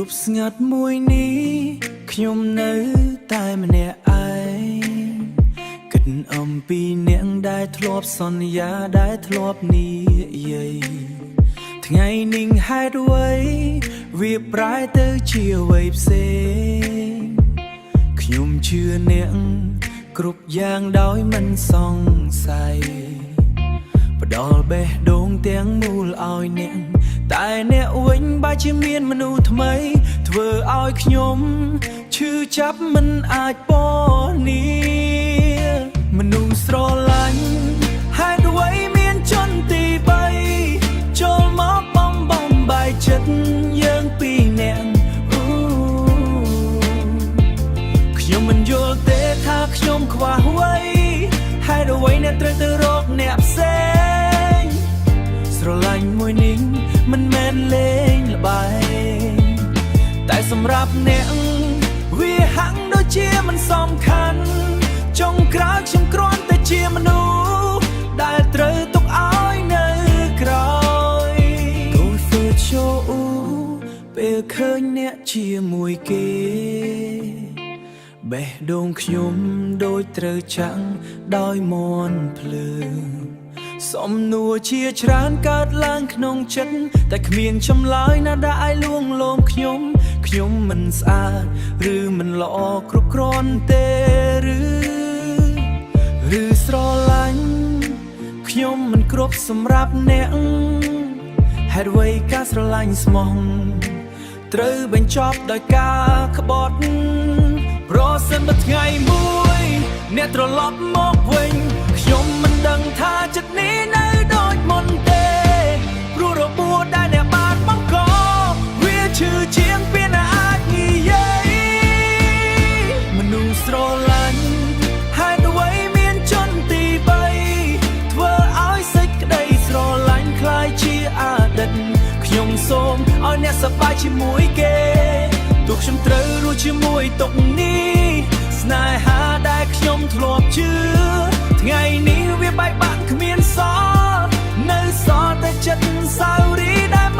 យប់ស្ងាត់មួយនេះខ្ញុំនៅតែម្នាក់ឯងគិតអំពីអ្នកដែលធ្លាប់សន្យាដែលធ្លាប់និយាយថ្ងៃនេះហេតុអ្វីវាប្រែទៅជាអ្វីផ្សេងខ្ញុំជឿអ្នកគ្រប់យ៉ាងដោយមិនសង្ស័យ ផ្ដល់បេះដូងទាំងមូលឲ្យអ្នកតែអ្នកវិញបែរជាមានមនុស្សថ្មី ធ្វើឲ្យខ្ញុំឈឺចាប់មិនអាចពនីមនុស្សស្រឡាញ់ហេតុអ្វីមានជនទីបីចូលមកបំបំបាយចិត្តយើងពីរនាក់អូខ្ញុំមិនយល់ទេថាខ្ញុំខ្វះអ្វីហេតុអ្វីអ្នកត្រូវទៅរកអ្នកផ្សេង ស្រឡាញ់មួយនេះមិនមែនលេងល្បែងតែសម្រាប់អ្នកវាហាក់ដូចជាមិនសំខាន់ចុងក្រោយខ្ញុំគ្រាន់តែជាមនុស្សដែលត្រូវទុកឲ្យនៅក្រោយទូធ្វើចូលពេលឃើញអ្នកជាមួយគេ បេះដូងខ្ញុំដូចត្រូវចាំងដោយមន់ភ្លើងសំណួរជាច្រើនកើតឡើងក្នុងចិត្តតែគ្មានចម្លើយណាដែលលួងលោមខ្ញុំ ខ្ញុំមិនស្អាតឬមិនល្អគ្រប់គ្រាន់ទេឬឬស្រឡាញ់ខ្ញុំមិនគ្រប់សម្រាប់អ្នកហេតុអ្វីការស្រឡាញ់ស្មោះត្រូវបញ្ចប់ដោយការក្បត់ ប្រសិនបើថ្ងៃមួយអ្នកត្រឡប់មកវិញខ្ញុំមិនដឹងថាចិត្តនេះនៅដូចមុនទេព្រោះរបួសដែលអ្នកបានបង្កវាឈឺជាងពីអ្នកអាចនិយាយមនុស្សស្រឡាញ់ហេតុអ្វីមានជនទីបីធ្វើឲ្យសេចក្តីស្រឡាញ់ក្លាយជាអតីតខ្ញុំសូមឲ្យអ្នកសប្បាយជាមួយគេ ទោះខ្ញុំត្រូវរស់ជាមួយទុក្ខនេះស្នេហាដែលខ្ញុំធ្លាប់ជឿថ្ងៃនេះវាបែកបាក់គ្មានសល់នៅសល់តែចិត្តសៅរីដែល